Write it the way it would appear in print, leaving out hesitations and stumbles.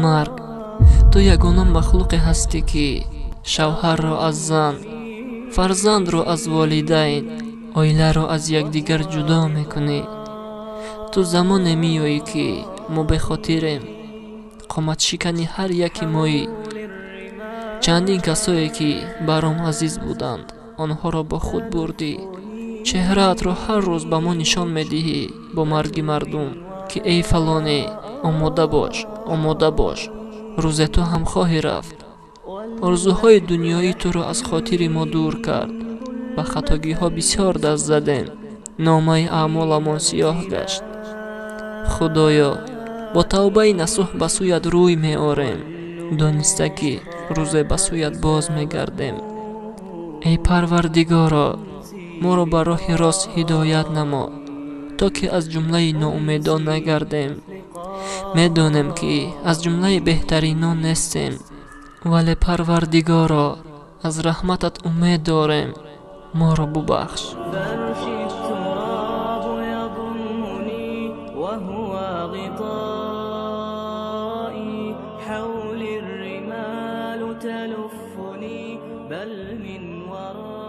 Марг, ту ягона махлуқе ҳастӣ, ки шавҳарро аз зан, фарзандро аз волидайн, оиларо аз якдигар ҷудо мекунӣ. Ту замоне меоӣ, ки мо бехотирем, қоматшикани ҳар яки моӣ. Чандин касое, ки баром азиз буданд, онҳоро бо худ бурдӣ. Чеҳраатро ҳар рӯз ба мо нишон медиҳӣ бо марги мардум, ки эй фалонӣ, омода бош, омода бош, рӯзе ту ҳам хоҳӣ рафт. Орзуҳои дунёӣ туро аз хотири мо дур кард. Ба хатогиҳо бисёр даст задем, номаи аъмоламон сиёҳ гашт. Худоё, бо тавбаи насӯҳ ба сӯят рӯй меорем, дониста, ки рӯзе ба сӯят боз мегардем. Эй Парвардигоро, моро ба роҳи рост ҳидоят намо, то ки аз ҷумлаи ноумедон нагардем. Медонем, ки аз ҷумлаи беҳтаринон нестем, вале, Парвардигоро, аз раҳматат умед дорем, моро бубахш. فرشي التراب يضمني وهو غطائي، حولي الرمال تلفني بل من ورائي.